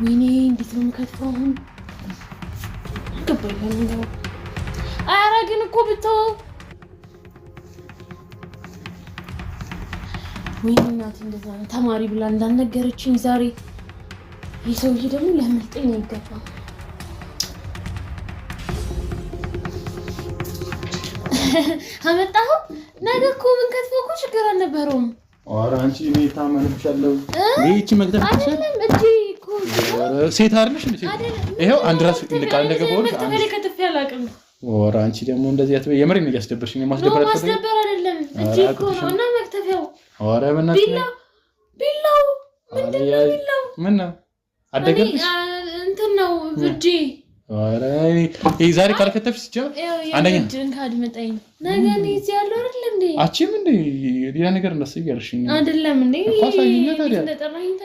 ወይኔ እንዴት ነው የምከትፈው አሁን? ገባኝ። ለነገሩ ኧረ ግን እኮ ብተው። ወይኔ እናቴ እንደዛ ነው ተማሪ ብላ እንዳልነገረችኝ ዛሬ። ይህ ሰውዬ ደግሞ ሊያመልጠኝ አይገባም። አመጣኸው? ነገ እኮ ብንከትፈው እኮ ችግር አልነበረውም። ኧረ አንቺ እኔ ታመንብሻለሁ። ይህቺ መግደፍ አይደለም እጄ እኮ ሴት አይደለሽ እንዴ? ይኸው አንድ ራስ እንቃል እንደገባሁልሽ። ከትፌ አላውቅም። ኧረ አንቺ ደግሞ እንደዚህ አትበይ። የምሬን ነው እያስደበርሽኝ። ማስደበር ማስደበር አይደለም እጄ እኮ ነው እና መክተፊያው። ኧረ በእናትሽ ቢላው ቢላው ምንድን ነው ቢላው? ምን ነው አደገብሽ? እንትን ነው እጄ። ኧረ ይሄ ዛሬ ካልከተፍሽ ሲጀምር አንደኛ እጅን ካድመጠኝ ነገ እኔ እዚህ ያለው አይደለም እንዴ? አቺም እንዴ ሌላ ነገር እንዳስብ ያልሽኝ አይደለም እንዴ? እኮ አሳይኛ ታዲያ። እንደጠራኸኝ።